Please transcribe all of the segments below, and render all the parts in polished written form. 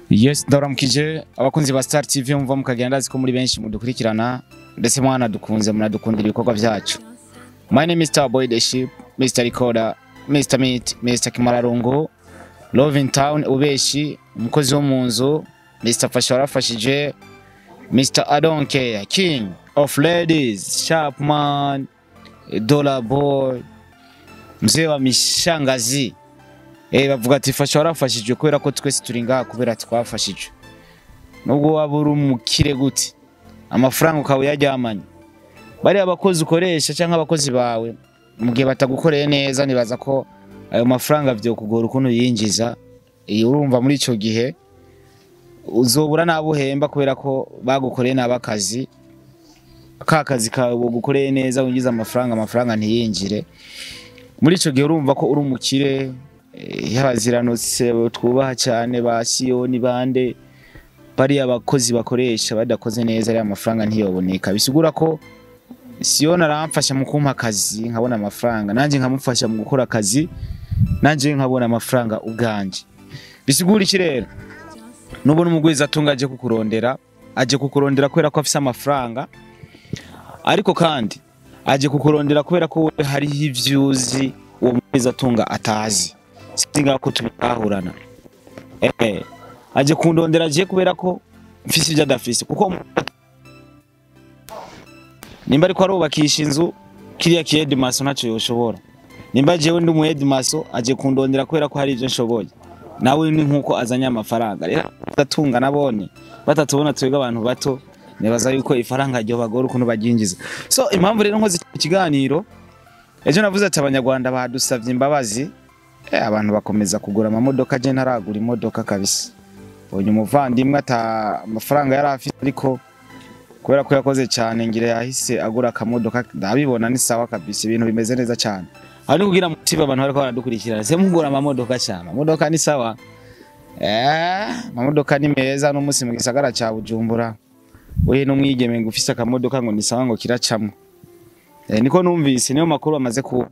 Yes, ndaramukije abakunzi ba Star TV, mumva mukagenda, ndazi ko muri benshi mudukurikirana, ndetse mwanadukunze, munadukundira ibikorwa byacu. My name is Star Boy the Ship, Mr. Recorder, Mr. Meat, Mr. Kimararungu, Love in Town, Ubeshi, umukozi wo mu nzu, Mr. Fasha warafashije, Mr. I don't care, King of Ladies, Sharpman, Dollar Boy, mzee wa mishangazi. Bavuga ati fasha warafashije kubera ko twese turi ngaha kubera twafashije. Nubwo waba uri umukire gute, amafaranga ukaba uyaryamanye, bariya abakozi ukoresha cyangwa abakozi bawe, mu gihe batagukoreye neza, nibaza ko ayo mafaranga vyokugora ukuntu yinjiza. Urumva muri ico gihe uzobura nabo uhemba kubera ko bagukoreye nabi akazi. Ka kazi kawe bugukoreye neza winjiza amafaranga, amafaranga ntiyinjire. Muri ico gihe urumva ko uri umukire, y'abaziranutse twubaha cyane ba Siyoni bande, bariya abakozi bakoresha badakoze neza, ariya amafaranga ntiyoboneka. Bisigura ko Siyoni aramfasha mu kumpa akazi nkabona amafaranga, nanjye nkamufasha mu gukora akazi, nanjye nkabona amafaranga ubwanje. Bisigura iki rero? Nubona umugwiza atunga aje kukurondera, aje kukurondera kubera ko afise amafaranga, ariko kandi aje kukurondera kubera ko wewe hariho ivyo uzi uwo mugwiza atunga atazi. Sinzi ko tubitahurana. Aje kundondera aje kubera ko mfise ivyo adafise, kuko nimba ariko arubakisha inzu, kiriya ki headmaster ntacyo yoshobora. Nimba jewe ndi umu headmaster, aje kundondera kubera ko hari ivyo nshoboye. Nawe ni nkuko azanye amafaranga. Rero atunga nabone batatubona twebwe abantu bato, nibaza yuko ifaranga ryo bagora ukuntu baryinjiza. So impamvu rero nkoze ikiganiro ejo, navuze ati Abanyarwanda badusavye imbabazi. Abantu bakomeza kugura amamodoka, je ntaragura imodoka kabisa. Bonye umuvandimwe ata amafaranga yari afite, ariko kubera ko yakoze cyane ngira yahise agura akamodoka, ndabibona ni sawa kabisa, ibintu bimeze neza cyane. Aho ni kugira mutima abantu bariko baradukurikirana, se mugura amamodoka cyane, amamodoka ni sawa. Amamodoka ni meza n'umunsi mu gisagara ca Bujumbura. We n'umwigeme ngo ufise akamodoka ngo ni sawa, ngo kiracamwo. Niko numvise, niyo makuru bamaze ku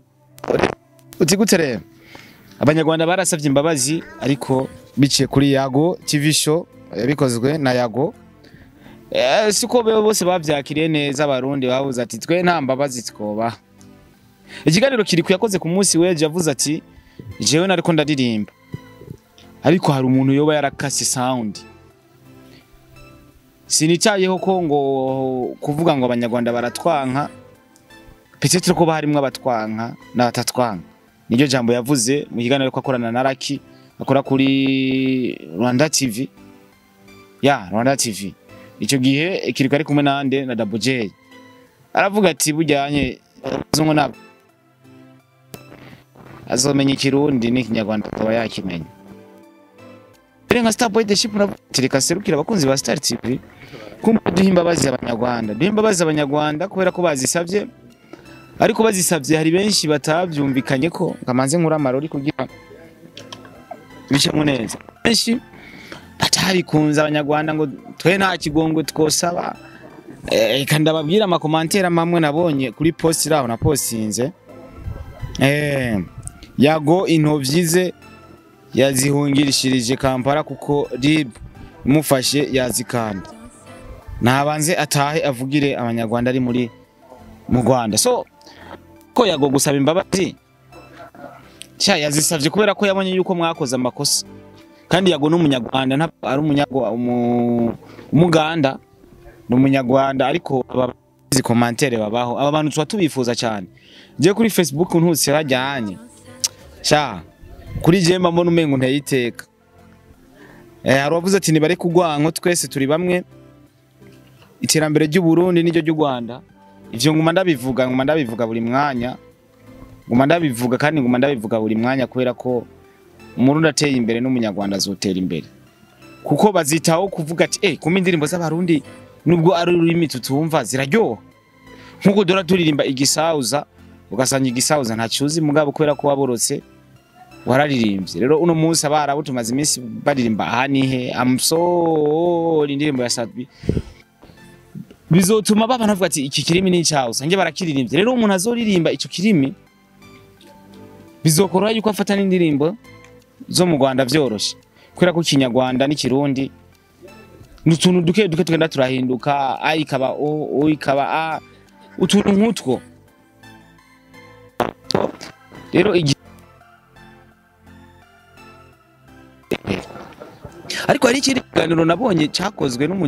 uti gute rero. Abanyarwanda barasavye imbabazi, ariko biciye kuri Yago TV Show, bikozwe na Yago. Siko bose bavyakiriye neza. Abarundi babuze ati twe nta mbabazi twoba. Ikiganiro kiri kuyakoze ku munsi w'ejo, yavuze ati jewe nariko ndaririmba, ariko hari umuntu yoba yarakase sound. Sinitayeho ko ngo kuvuga ngo Abanyarwanda baratwanka, peut-être ko harimwo abatwanka n'abatatwanka. Niryo jambo yavuze mu kiganiro ariko akorana na Raki akora kuri Rwanda TV, ya Rwanda TV. Icyo gihe kiriko ari kumwe nande na Double J, aravuga ati bujyanye abazungu nabo azomenya Ikirundi n'Ikinyarwanda akaba yakimenya. Rero nka Star Boy the Ship reka serukira abakunzi ba Star TV, kumva duha imbabazi Abanyarwanda, duha imbabazi Abanyarwanda kubera ko bazisabye, ariko bazisabye hari benshi batabyumvikanye ko kamanze nkura amarori kugira bicemo neza. Benshi batabikunze, Abanyarwanda ngo twe nta kigongo twosaba. Reka ndababwira ama commentaires amwe nabonye kuri post iraho na postinze. Yago intovyi ze yazihungirishirije Kampala kuko RIB imufashe yazikanda. Nabanze atahe avugire Abanyarwanda ari muri mu Rwanda. So ko Yago gusaba imbabazi cya yazisavye kubera ko yabonye yuko mwakoze amakosa, kandi Yago n'Umunyarwanda, ntabwo ari umunyago umuganda, ni Umunyarwanda. Ariko abazi commentaire babaho, aba bantu tuba tubifuza cyane. Je kuri Facebook ntutse bajyanye sha kuri je mba mbona umengo ntayiteka. Hari wavuze ati nibare kugwanko, twese turi bamwe, iterambere ry'u Burundi n'iryo ry'u Rwanda. Ivyo nguma ndabivuga, nguma ndabivuga buri mwanya, nguma ndabivuga kandi nguma ndabivuga buri mwanya, kubera ko Umurundi ateye imbere n'Umunyarwanda azotera imbere, kuko bazitaho kuvuga ati kuma indirimbo z'Abarundi nubwo ari ururimi tutumva ziraryoha. Nkuko dora turirimba igisauza, ugasanga igisauza ntacyuzi, mugabo kubera ko waborotse wararirimbye. Rero uno munsi Abarabu tumaze iminsi baririmba aha nihe I'm sorry, indirimbo ya Sadbi, bizotuma baba navuga ati iki kirimi ni cyawe, usange barakiririmbye. Rero umuntu azoririmba ico kirimi bizokora yuko afata n'indirimbo zo mu Rwanda vyoroshe. Kubera ko Ikinyarwanda n'Ikirundi ni utuntu duke duke tugenda turahinduka, a ikaba o, o ikaba a, utuntu nk'utwo. Rero ariko hari ikindi kiganiro nabonye cyakozwe n'umu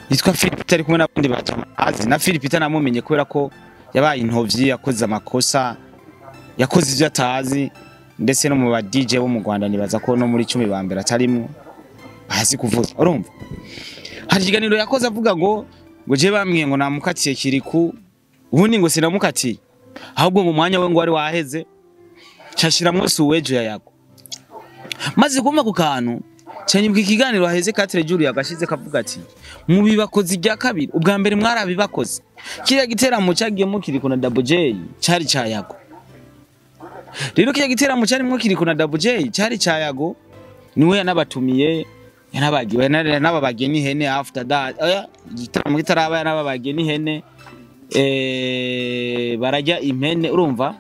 yitwa Philip, ari kumwe n'abandi bajamazi, na Philip namumenye kubera ko yabaye intovyi, yakoze amakosa, yakoze ivyo atazi, ndetse no mu ba DJ bo mu Rwanda nibaza ko no muri 10 ba mbere atarimwo bazi kuvuza. Urumva hari ikiganiro yakoze avuga ngo je bamwiye ngo namukatiye Kiriku, ubundi ngo sinamukatiye, ahubwo ngo umwanya we ngo wari waheze, cashiramwo suwejo ya Yago. Maze kumva ku kantu cyanyibwa ikiganiro haheze Katre Juru yagashize kavuga ati mubibakoze irya kabiri, ubwa mbere mwarabibakoze, kiriya giteramo cyagiyemo Kiriku na Double J cyari ca Yago. Rero kiriya giteramo cyarimo Kiriku na Double J cyari ca Yago, niwe yanabatumiye, yanabagiwe yanababagiye n'ihene after that. Oya, igiteramo kitaraba yanababagiye n'ihene, barajya impene. Urumva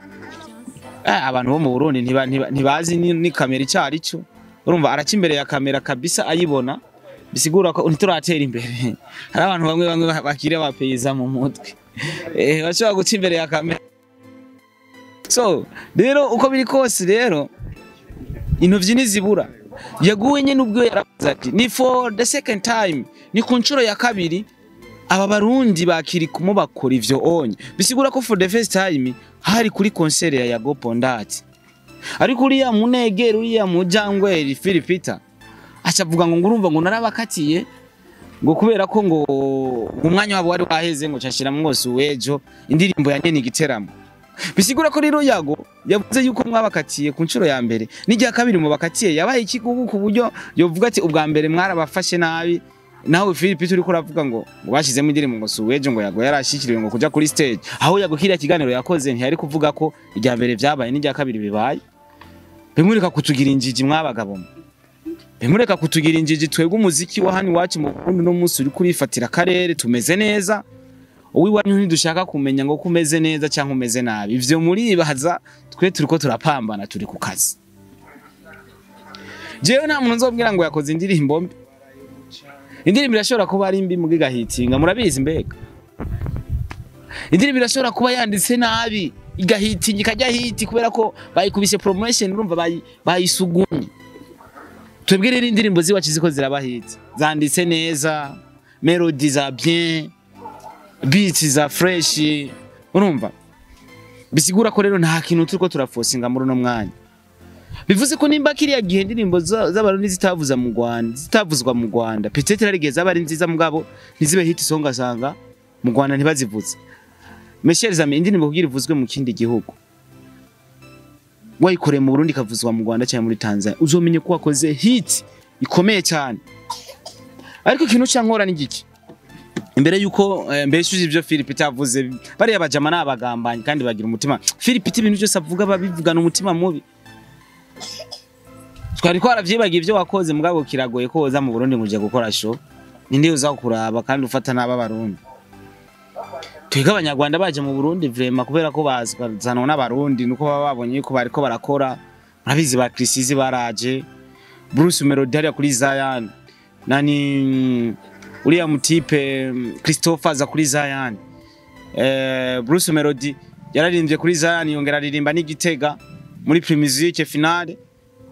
abantu bo mu Burundi ntibazi ni kamera icari cyo. Urumva araca imbere ya kamera kabisa ayibona, bisigura ko ntituratera imbere. Hari abantu bamwe bamwe bakire bapeyiza mu mutwe, bashobora guca imbere ya kamera. So rero uko biri kose rero intovyi ntizibura. Yaguwe nyene ubwo yaravuze ati ni for the second time, ni ku nshuro ya kabiri aba Barundi bakiri kumubakora ivyo onye. Bisigura ko for the first time hari kuri concert ya Yago Pondati. Ariko uriya munegero, uriya mujangweri Philipita acavuga ngo ngurumva ngo narabakatiye ngo kubera ko ngo umwanya wabo wari waheze, ngo cashira mwose uwejo indirimbo ya nyene igiteramo. Bisigura ko rero Yago yavuze yuko mwabakatiye ku nshuro ya mbere n'irya kabiri mubakatiye yabaye ikigugu, ku buryo yovuga ati ubwa mbere mwarabafashe nabi. Nawe Philipita uriko uravuga ngo bashizemo indirimbo ngo suwejo, ngo Yago yarashikiriwe ngo kuja kuri stage, aho Yago kiriya kiganiro yakoze ntiyari kuvuga ko irya mbere vyabaye n'irya kabiri bibaye. Bimureka kutugira injiji mwabagabo, bimureka kutugira injiji twebwe umuziki wa hano iwacu mu Burundi no munsi uri kurifatira akarere tumeze neza. Uwiwanyu ntidushaka kumenya ngo kumeze neza cyangwa umeze nabi, ivyo muribaza, twe turiko turapambana, turi ku kazi. Jewe nta muntu nzobwira ngo yakoze indirimbo mbi. Indirimbo irashobora kuba ari mbi mugiga hitinga, murabizi mbega. Indirimbo irashobora kuba yanditse nabi igahitinga ikajya hiti kubera ko bayikubise promotion, urumva bayisugumye. Twebwe rero indirimbo ziwacu ziko zirabahita, zanditse neza, melody za bien, beats za fresh, urumva. Bisigura ko rero nta kintu turiko turaforcinga muri uno mwanya. Bivuze ko nimba kiriya gihe indirimbo z'Abarundi zitavuza mu Rwanda, zitavuzwa mu Rwanda, peut-être harigeze aba ari nziza mugabo ntizibe hit song, asanga mu Rwanda ntibazivuze. Mes chers amis, indirimbo kugira ivuzwe mu kindi gihugu, wayikoreye mu Burundi ikavuzwa mu Rwanda cyangwa muri Tanzania, uzomenye ko wakoze hit ikomeye cyane. Ariko ikintu cyankora ni giki? Imbere yuko mbeshuje ivyo Philip yavuze, bariya bajama n'abagambanyi kandi bagira umutima. Philip ibintu byose avuga babivugana umutima mubi. Twari twaravyibagiye ivyo wakoze mugabo kiragoye ko woza mu Burundi ngo uje gukora show. Ninde uza kuraba kandi ufata n'aba Barundi? Twebwe Abanyarwanda baje mu Burundi vraiment kubera ko bazanwa n'Abarundi, nuko baba babonye yuko bariko barakora. Murabizi ba Chrisizi baraje, Bruce Melody hariya kuri Zion, nani uriya mutipe Christopher aza kuri Zion. Bruce Melody yararirimbye kuri Zion, yongera aririmba n'Igitega muri Primusic finale.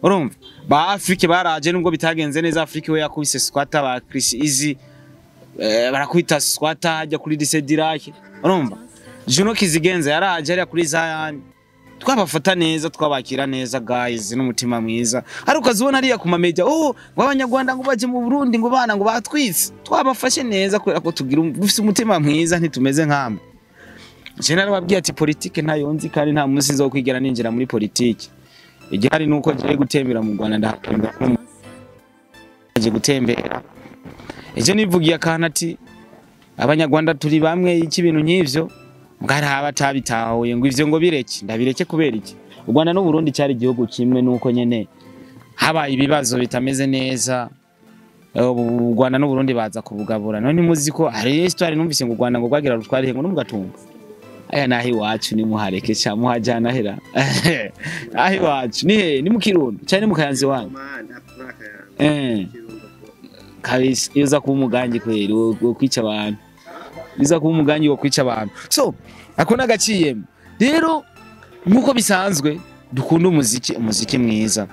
Urumva ba Afrique baraje nubwo bitagenze neza, Afrique we yakubise squatter ba Chris Easy, barakwita squatter hajya kuri Lycée Dirac. Urumva Juno Kizigenza yaraje hariya kuri Zion, twabafata neza, twabakira neza guys n'umutima mwiza. Ariko ukazibona hariya ku mamedia, oh ngo Abanyarwanda ngo baje mu Burundi ngo bana ngo batwitse. Twabafashe neza kubera ko tugira dufise umutima mwiza, ntitumeze nkamwe. Je narababwiye ati politike ntayo nzi kandi nta munsi nzokwigera ninjira muri politike. Igihari nuko ngiye gutembera mu Rwanda, ndahatembera ngiye gutembera. Ejo nivugiye akantu ati Abanyarwanda turi bamwe iki bintu nk'ivyo, mbwari haba atabitahuye ngo ivyo ngo bireke, ndabireke kubera iki? U Rwanda n'u Burundi cyari igihugu kimwe, nuko nyene habaye ibibazo bitameze neza, u Rwanda n'u Burundi baza kubugabura. None muzi ko hari histoire numvise ngo u Rwanda ngo rwagira rutware ngo no mugatumba. Aya naho iwacu ni muhareke ca muhajana hera. Aho iwacu ni he? Ni mu Kirundo cyane mu Kayanza iwanyu. Kabisa iyo uza kuba umugangi kweri wo kwica abantu. Biza kuba umugangi wo kwica abantu. So ako nagaciyemo. Rero nkuko bisanzwe dukunda umuziki mwiza.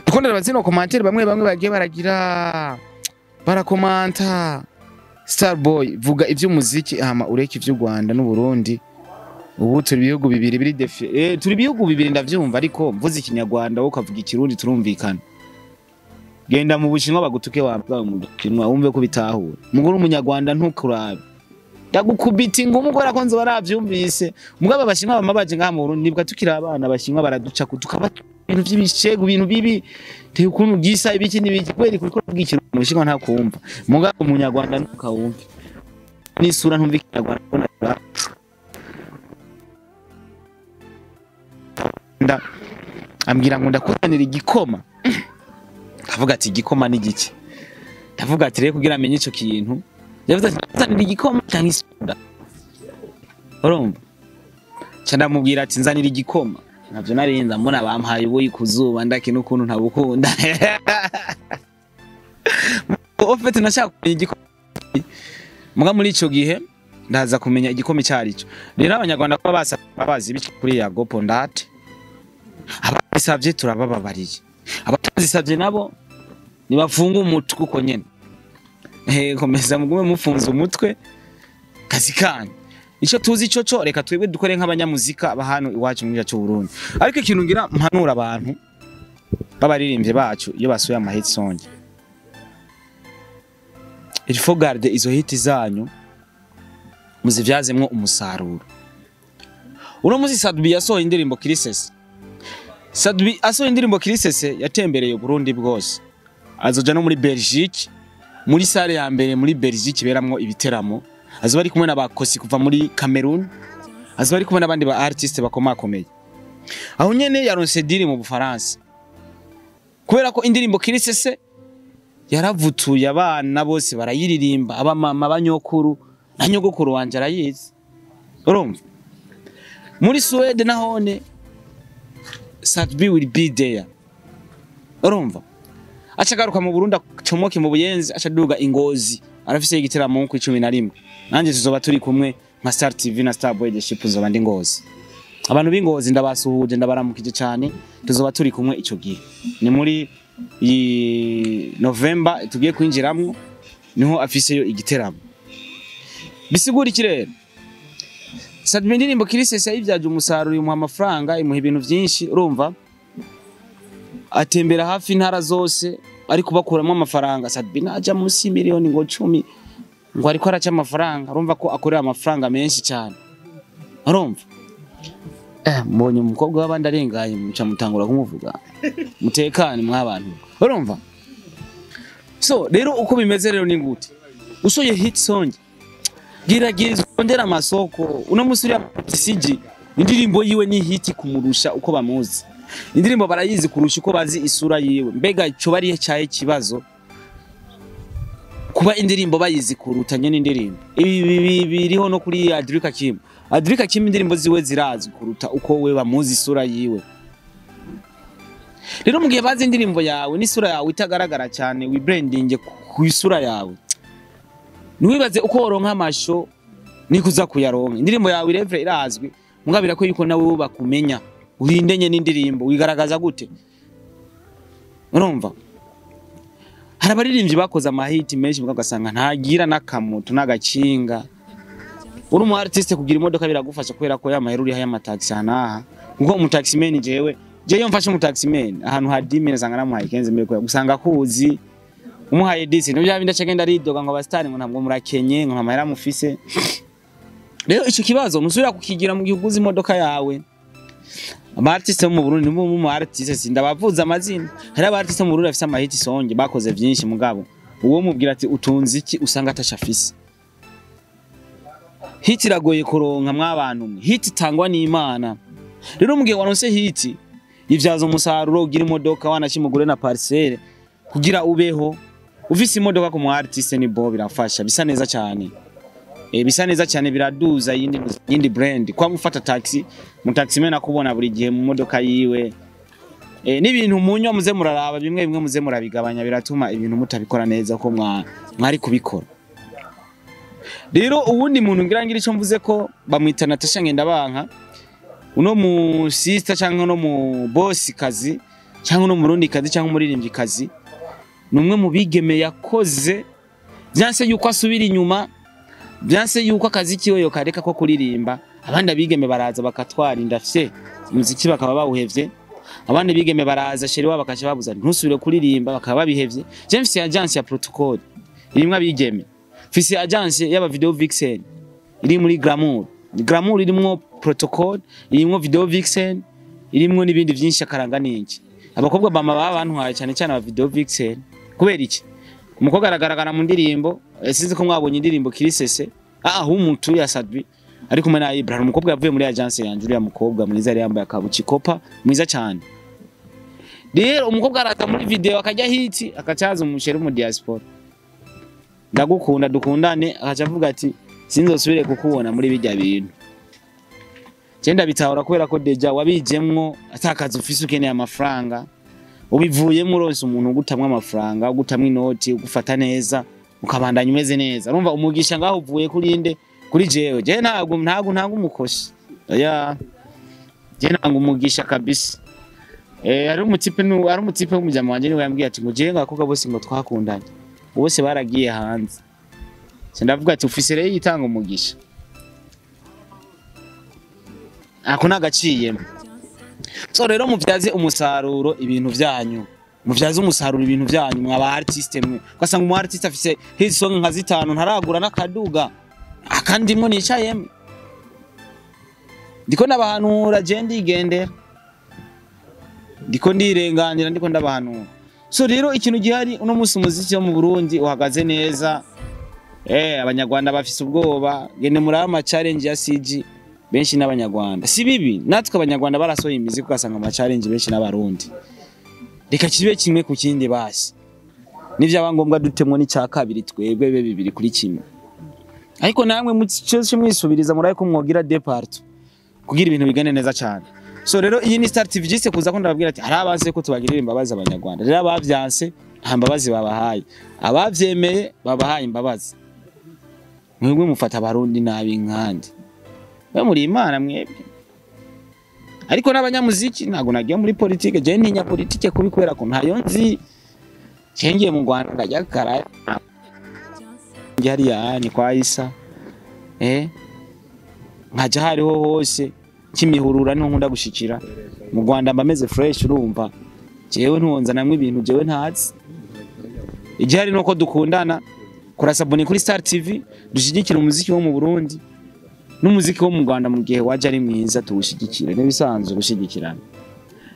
Dukunda abazino commentaire bamwe bamwe bagiye baragira barakomanta. Starboy vuga ivy'umuziki hama ureke ivy'u Rwanda n'u Burundi. Ubu turi ibihugu bibiri biri defi. Turi ibihugu bibiri ndavyumva, ariko mvuze ikinyarwanda wowe ukavuga ikirundi turumvikana. Genda mu Bushinwa bagutuke wabwa mu Bushinwa wumve ko bitahura. Mugore umunyarwanda ntukurabe. Ndagukubita ingumu kubera ko nzo baravyumvise. Mugabo abashinwa bamabaje ngaha mu Burundi nibwa tukiri abana abashinwa baraduca tukaba ibintu vy'ibishego ibintu bibi. Te ukuntu gisa ibiki n'ibiki kweri kuko bw'ikirundi Bushinwa ntakumva. Mugabo umunyarwanda ntukawumve. N'isura ntumva ikinyarwanda. Ambwira ngo ndakuzanira igikoma. Ndavuga ati igikoma ni giki? Ndavuga ati rero kugira amenye ico kintu. Yavuze ati nzanira igikoma cyangwa isoda. Urumva? Ca ndamubwira ati nzanira igikoma. Navyo narinza mbona bampaye ubuyi kuzuba ndaki n'ukuntu ntabukunda. Ofete nashaka kumenya igikoma. Muga muri ico gihe ndaza kumenya igikoma icarico. Rero abanyarwanda kuba basaba bazi ibiki kuri ya Gopo ndate. Abasavye turabababariye. Abatazisavye nabo nibafunga umutwe uko nyene. Komeza mugume mufunze umutwe kazi kanyu. Ico tuzi ico cyo reka twebwe dukore nk'abanyamuzika abahano iwacu mu gihugu cy'u Burundi. Ariko ikintu ngira mpanura abantu babaririmbye bacu iyo basuye ama hit song. Il faut garder izo hit zanyu muzivyazemwo umusaruro. Uno muzi Sadbi yasohoye indirimbo Kirisese. Sadbi asohoye indirimbo Kirisese yatembereye Burundi bwose. Azoja no muri Belgique, muri sale ya mbere muri Belgique beramwo ibiteramo. Azoba ari kumwe n'abakosi kuva muri Cameroon. Azoba ari kumwe n'abandi ba artiste bakomakomeye. Aho nyene yaronse deal mu Bufaransa. Kubera ko indirimbo Kirisese yaravutuye abana bose barayiririmba, abamama abanyokuru na nyogokuru wanje arayizi. Urumva? Muri Sweden nahone Sadbi will be there. Urumva? Acagaruka mu Burundi acomoke mu Buyenzi acaduga Ingozi. Arafise igiteramo ku 11. Nanje tuzoba turi kumwe nka Star TV na Star Boy the Ship zoba ndi Ngozi. Abantu b'Ingozi ndabasuhuje ndabaramukije cyane, tuzoba turi kumwe ico gihe. Ni muri November tugiye kwinjiramwo niho afiseyo igiteramo. Bisigura iki rero? Sadbi indirimbo Kirisese yayivyaje umusaruro imuha amafaranga imuha ibintu byinshi, urumva? Atembera hafi intara zose ari kubakuramo amafaranga. Sadbi naja munsi miliyoni ngo 10 ngo ariko araca amafaranga, urumva ko akorera amafaranga menshi cyane. Urumva? Mbonye umukobwa w'abandi arengaye muca mutangura kumuvuga. Mutekane mwabantu. Urumva? So rero uko bimeze rero ni gute? Usoye hit song gerageza ondera amasoko. Uno musuri ya indirimbo yiwe ni hit kumurusha uko bamuzi. Indirimbo barayizi kurusha uko bazi isura yiwe. Mbega ico bari cyaye kibazo kuba indirimbo bayizi kuruta nyene indirimbo. Ibi biriho no kuri Adrika Kim. Adrika Kim indirimbo ziwe zirazwi kuruta uko we bamuzi isura yiwe. Rero mugihe bazi indirimbo yawe n'isura yawe itagaragara cyane, we branding ku isura yawe. Nwibaze uko woronka amasho nikuza kuyaronka. Indirimbo yawe irevre irazwi, mugabira ko yuko nawe bakumenya. Urindenye n'indirimbo wigaragaza gute? Urumva? Hari abaririmbyi bakoze amahiti menshi mugasanga ntagira nakamoto nagakinga. Uri umu artiste kugira imodoka biragufasha kubera ko yamahera uri haya taxi hanaha. Kuko umu taximan jewe, jewe mfashe umu taximan ahantu ha 10 sanga namuhaye 15 mbere ko gusanga kuzi umuhaye 10 nibyo byabindi acagenda aridoga ngo abastari ngo ntabwo murakenye ngo ntamahera mufise. Rero ico kibazo musubira kukigira mu gihe uguze imodoka yawe. Aba artiste mu Burundi mu mu artiste sindabavuza amazina. Hari aba artiste mu Burundi bafise amahiti songe bakoze vyinshi mugabo. Uwo mubwira ati utunze iki usanga atashafise. Hit iragoye kuronka mwabantu mwe. Hit itangwa n'Imana. Rero mugihe waronse hit ivyaza umusaruro ugira imodoka wanashimugure na parcelle kugira ubeho. Ufise imodoka ku mu artiste ni bo birafasha bisa neza cyane. Bisa neza cyane, biraduza yindi brand. Kwa mufata taxi, mu taxi mena kubona buri gihe mu modoka yiwe. N'ibintu munywa muze muraraba, bimwe bimwe muze murabigabanya, biratuma ibintu mutabikora neza ko mwari kubikora. Rero uwundi muntu ngira icyo mvuze ko bamwita Natasha Ngendabanka, uno mu sister cyangwa uno mu boss kazi cyangwa uno murundi kazi cyangwa umuririmbyi kazi, ni umwe mu bigeme yakoze byanse yuko asubira inyuma, byanse yuko akazi kiwe yokareka ko kuririmba. Abandi abigeme baraza bakatwara indafye umuziki bakaba bawuhevye, abandi bigeme baraza chéri wabo bakaca babuza ntusubire kuririmba bakaba babihevye. Je mfise agence ya protocol irimwe abigeme, mfise agence y'aba video vixen iri muri Glamour. Glamour irimwo protocol, irimwo video vixen, irimwo n'ibindi vyinshi akaranga ninki. Abakobwa bama baba bantwaye cyane cyane aba video vixen. Kubera iki? Umukobwa aragaragara mu ndirimbo, sinzi ko mwabonye indirimbo Kirisese, aho umuntu ya Sadbi ari kumwe na Ibra, umukobwa yavuye muri agence yanje, uriya mukobwa mwiza yari yambaye akabuci kopa mwiza cyane. Rero umukobwa araza muri video akajya hiti, akacaza umusheri mu diaspora, ndagukunda dukundane, akaca avuga ati sinzosubire kukubona muri bijya bintu. Je ndabitahura kubera ko déjà wabijemwo atakaza ufise, ukeneye amafaranga, ubivuyemo uronse umuntu ugutamwa amafaranga, ugutamwa inoti, ugufata neza, ukabandanya umeze neza. Urumva umugisha ngaho uvuye kuri inde? Kuri jewe. Je ntabwo ntabwo umukoshi. Oya, je ntabwo umugisha kabisa. Ari umutipe nu ari umutipe w'umujama wanje niwe yambwiye ati ngo je ngakobwa bose ngo twakundanye bose baragiye hanze. Se ndavuga ati ufise rero yitanga umugisha, ako nagaciyemo. So rero muvyaze umusaruro ibintu vyanyu, muvyaze umusaruro ibintu vyanyu mwaba artiste mwe. Ugasanga umu artiste afise hit song nka zitanu ntaragura n'akaduga, akandimwo nicayemwe ndiko ndabahanura, je ndigendera ndiko ndirenganira ndiko ndabahanura. So rero ikintu gihari uno munsi umuziki wo mu Burundi uhagaze neza. Abanyarwanda bafise ubwoba, gende muri ama challenge ya CG benshi n'abanyarwanda. Si bibi, natwe abanyarwanda barasohoye imiziki ugasanga ama challenge benshi n'abarundi. Reka kibe kimwe ku kindi basi. Nivyo ngombwa dutemwo n'icya kabiri twebwe be bibiri kuri kimwe. Ariko namwe mucyo mwisubiriza muraye ko mwogira depart kugira ibintu bigane neza cyane. So rero iyi ni Star TV gise kuza ko ndababwira ati hari abanse ko tubagirira imbabazi abanyarwanda. Rero abavyanse nta mbabazi babahaye, abavyemeye babahaye imbabazi. Mwebwe mufata abarundi nabi nkandi, mwe muri Imana mwebwe. Ariko n'abanyamuziki ntago nagiye muri politike, je ntinya politike kubikubera ko ntayo nzi. Ngiye mu Rwanda ndajya karaya hariya ni kwa Isa, nkaja hariho hose kimihurura niho nkunda gushikira. Mu Rwanda mba meze fresh, urumva jewe ntuwonza namwe ibintu jewe ntazi. Igihari nuko dukundana, kurasabone kuri Star TV, dushigikira umuziki wo mu Burundi n'umuziki wo mu Rwanda mu gihe waje ari mwiza tuwushigikire, n'ibisanzwe gushigikirana.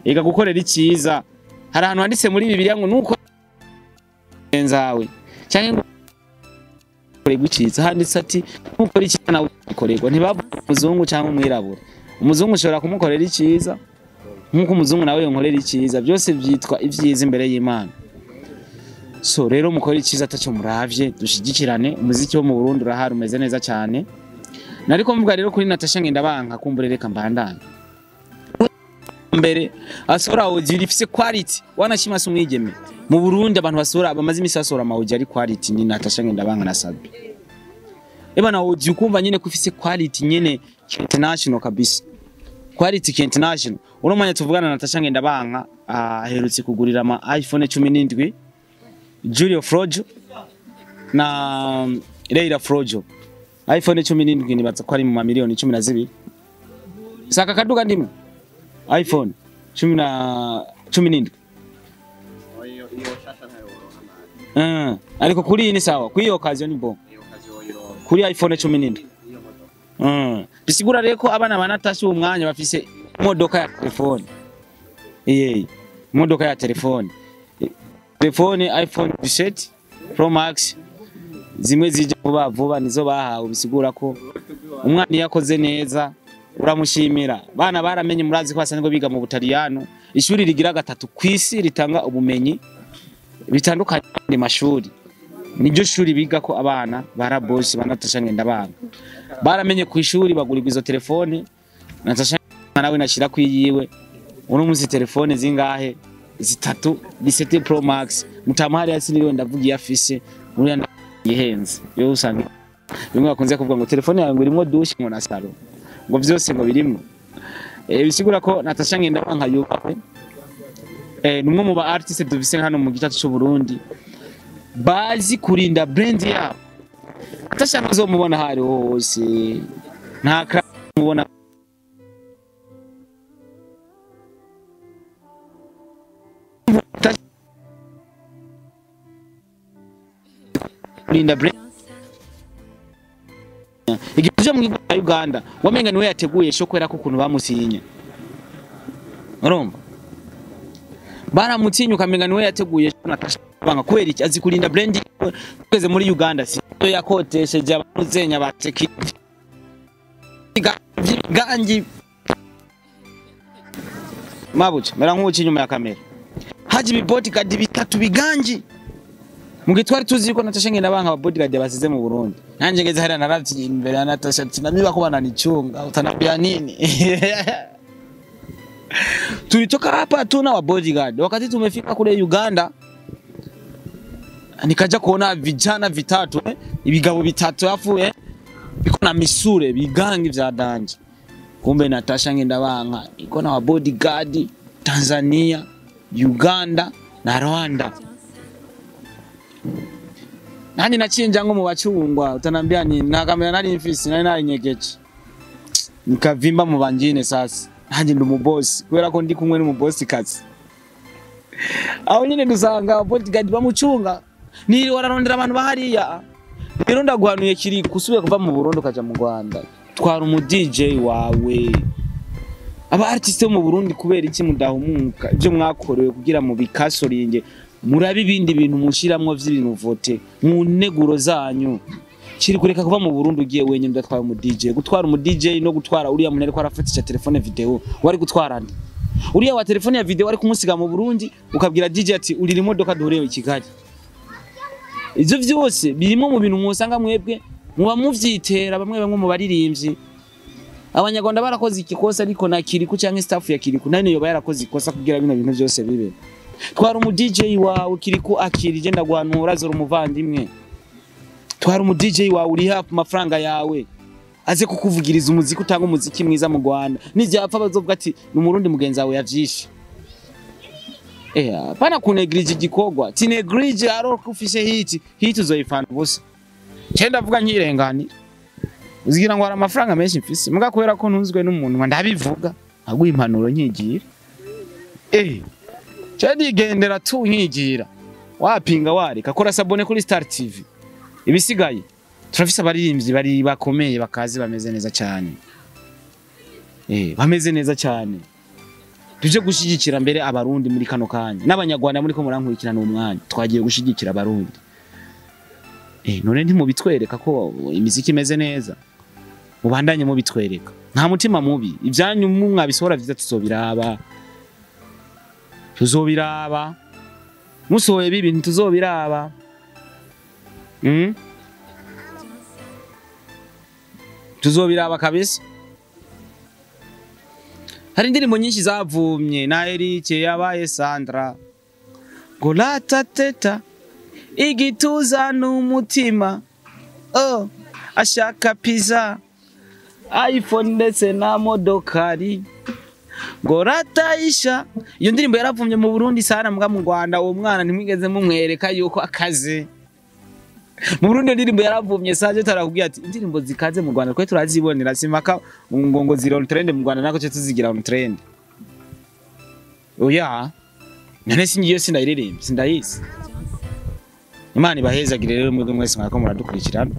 Ega gukorera icyiza, hari ahantu handitse muri Bibiliya ngo nuko nzawe cyangwa ngo icyiza, handitse ati nukora icyiza nawe ukorerwa. Ntibavuga umuzungu cyangwa umwirabura. Umuzungu ushobora kumukorera icyiza nkuko umuzungu nawe yonkorera icyiza, byose byitwa ibyiza imbere y'Imana. So rero mukora icyiza ataco muravye, dushigikirane. Umuziki wo mu Burundi urahari umeze neza cyane. Nariko mvuga rero kuri Natasha Ngendabanka, kumbure reka mbandanye. Mbere asora audio ifise quality, wanashima se umwigeme mu Burundi abantu basora bamaze imisi basora ama audio ari quality ni Natasha Ngendabanka na Sabi. Eba na audio kumva nyene ko ifise quality nyene international kabisa, quality international. Uno mwanya tuvugana na Natasha Ngendabanka aherutse kugurira ama iPhone 17 Julio Frojo na Leila Frojo. iPhone 17 nibaza ko ari mu mamiliyoni 12. Saka kaduga ndimwe iPhone 17. Ariko kuri iyi ni sawa, kuri iyo occasion ni bon. Kuri iPhone 17. Bisigura rero ko abana ba Natasha uwo mwanya bafise imodoka ya telefone. Imodoka ya telefone. Telefone iPhone 17 Pro Max zimwe zije vuba vuba nizo bahawe, bisigura ko umwana yakoze neza uramushimira. Bana baramenye, murazi ko basanzwe biga mu Butaliyano, ishuri rigira gatatu kwisi ritanga ubumenyi bitandukanye n'andi mashuri. Niryo shuri biga ko abana barabosi ba Natasha Ngendabanga baramenye ku ishuri bagurirwa izo telefone. Natasha nawe nashira kwiyiwe uno munsi telefone zingahe? Zitatu, 17 Pro Max. Mutamahari yasiniriwe ndavugiye afise muri yihenze yo usanga bimwe bakunze kuvuga ngo telefone yawe ngo irimo douche ngo na salon ngo vyose ngo birimo. Bisigura ko Natasha Ngendabanka yubahwe, numwe mu ba artiste dufise hano mu gice cy'u Burundi bazi kurinda brand yabo. Natasha ntuzomubona hari hose, nta mubona kurinda brand. Igihe mu gihugu cya Uganda wamenga niwe yateguye show kubera ko ukuntu bamusinye, urumva baramutinya ukamenga niwe yateguye show. Natasha banga kubera iki? Azi kurinda brand. Tugeze muri Uganda si yakotesheje abamuzenya bateki gangi mabuce mera nk'uci inyuma ya kamera haji bi bodyguard bitatu biganji. Mugihe twari tuzi ko Natasha Ngendabanka aba bodyguard basize mu Burundi, nanje ngeze hariya naravye imbere ya Natasha ati namiba ko bananichunga utanambia nini? Tulitoka hapa tuna wa bodyguard, wakati tumefika kule Uganda nikaja kuona vijana vitatu ibigabo bitatu afu biko na misure bigangi vya danje. Kumbe Natasha Ngendabanka iko na wa bodyguard Tanzania, Uganda na Rwanda. Nani naciye ngo mu bacungwa utanambia nini? Na kamera nari mfisi nari narinyegeje nikavimba mu banjine. Sasa nanjye ndi umubosi kubera ko ndi kumwe n'umubosi kazi. Aho nyine dusanga bodyguard bamucunga niri wararondera abantu bahariya. Rero ndaguhanuye kiri kusubiye kuva mu Burundi ukaja mu Rwanda, twara umu DJ wawe. Aba artiste mu Burundi kubera iki mudahumuka ibyo mwakorewe kugira mu bikasoringe murabi ibindi bintu mushiramwo vy'ibintu vote mu neguro zanyu. Kiri kureka kuva mu Burundi ugiye wenyine ndatwara mu DJ. Gutwara mu DJ no gutwara uriya muntu ariko arafatisha telefone video wari gutwara nde? Uriya wa telefone ya video wari kumusiga mu Burundi ukabwira DJ ati urira imodoka duhuriye i Kigali. Ivyo vyose birimo mu bintu mwosanga mwebwe muba muvyitera bamwe bamwe mu baririmbyi. Abanyarwanda barakoze ikikosa ariko na Kiriku canke staff ya Kiriku nani yoba yarakoze ikosa kugira bino bintu byose bibe. Twara umu DJ wawe Kiriku akirije ndaguhanura zora umuvandimwe. Twara umu DJ wawe uri hafi mafaranga yawe aze kukuvugiriza umuziki utanga umuziki mwiza mu Rwanda. N'ivyapfa bazovuga ati ni umurundi mugenzi wawe yavyishe. Pana kunegirije igikorwa tinegirije aro kufishe hiti hiti uzoyifana busa. Cenda vuga nkirenganira uzigira ngo hari amafaranga menshi mfise muga kubera ko ntunzwe n'umuntu ndabivuga aguha impanuro nkigira. Cenda igendera tu nkigira wapinga wareka kora sabone kuri Star TV. Ibisigaye turafise abaririmbyi bari bakomeye bakazi bameze neza cyane. Bameze neza cyane. Tuje gushigikira mbere abarundi muri kano kanya n'abanyarwanda muri ko murankurikirana umwanya twagiye gushigikira abarundi. None ntimubitwereka ko imiziki imeze neza, mubandanye mubitwereka nta mutima mubi. Ibyanyu mwabisohora vyiza tuzobiraba, tuzobiraba musohoye bibi ntituzobiraba. Tuzobiraba kabisa. Hari indirimbo nyinshi zavumye na Eric yabaye Sandra golata teta igituza n'umutima oh ashaka pizza iPhone ndetse na modokari gorataisha. Iyo ndirimbo yaravumye mu Burundi sana mbwa mu Rwanda uwo mwana ntimwigeze mumwereka yuko akaze. Mu Burundi ndirimbo yaravumye saje tarakubwiye ati indirimbo zikaze mu Rwanda twe turazibonera simaka ngo ziri on trend mu Rwanda nako cyo tuzigira on trend. Oya none singiye sindayiririmba sindayisi. Imana ibahezagire rero mwebwe mwese mwako muradukurikirana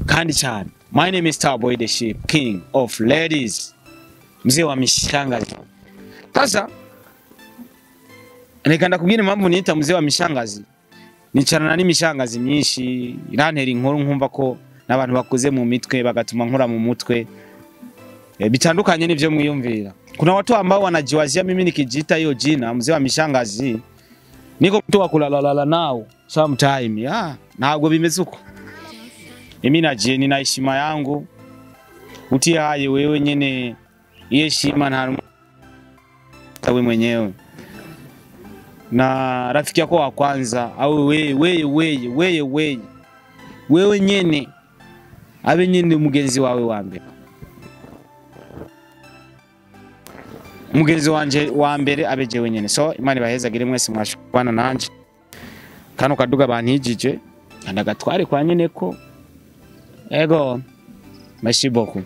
kandi cyane. My name is Starboy the Ship, King of Ladies, mzee wa mishangazi. Sasa reka ndakubwira impamvu nita mzee wa mishangazi. Nicarana n'imishangazi myinshi irantera inkuru nkumva ko n'abantu bakuze mu mitwe bagatuma nkura mu mutwe bitandukanye n'ivyo mwiyumvira. Kuna watu ambao wanajiwazia mimi nikijiita hiyo jina mzee wa mishangazi niko mtu wa kulalala nao. Sometime yeah, ntabwo bimeze uko. Mimi naje nina heshima yangu, utihaye wewe nyene iyo heshima nta wewe mwenyewe na rafiki yako wa kwanza au wewe wewe wewe wewe wewe wewe nyene abe nyene mugenzi wawe wa mbere, mugenzi wanje wa mbere abe jewe nyene. So Imana ibahezagire mwese mwashwana nanje. Kano kaduga bantijije ndagatware kwa nyene ko ego. Merci beaucoup.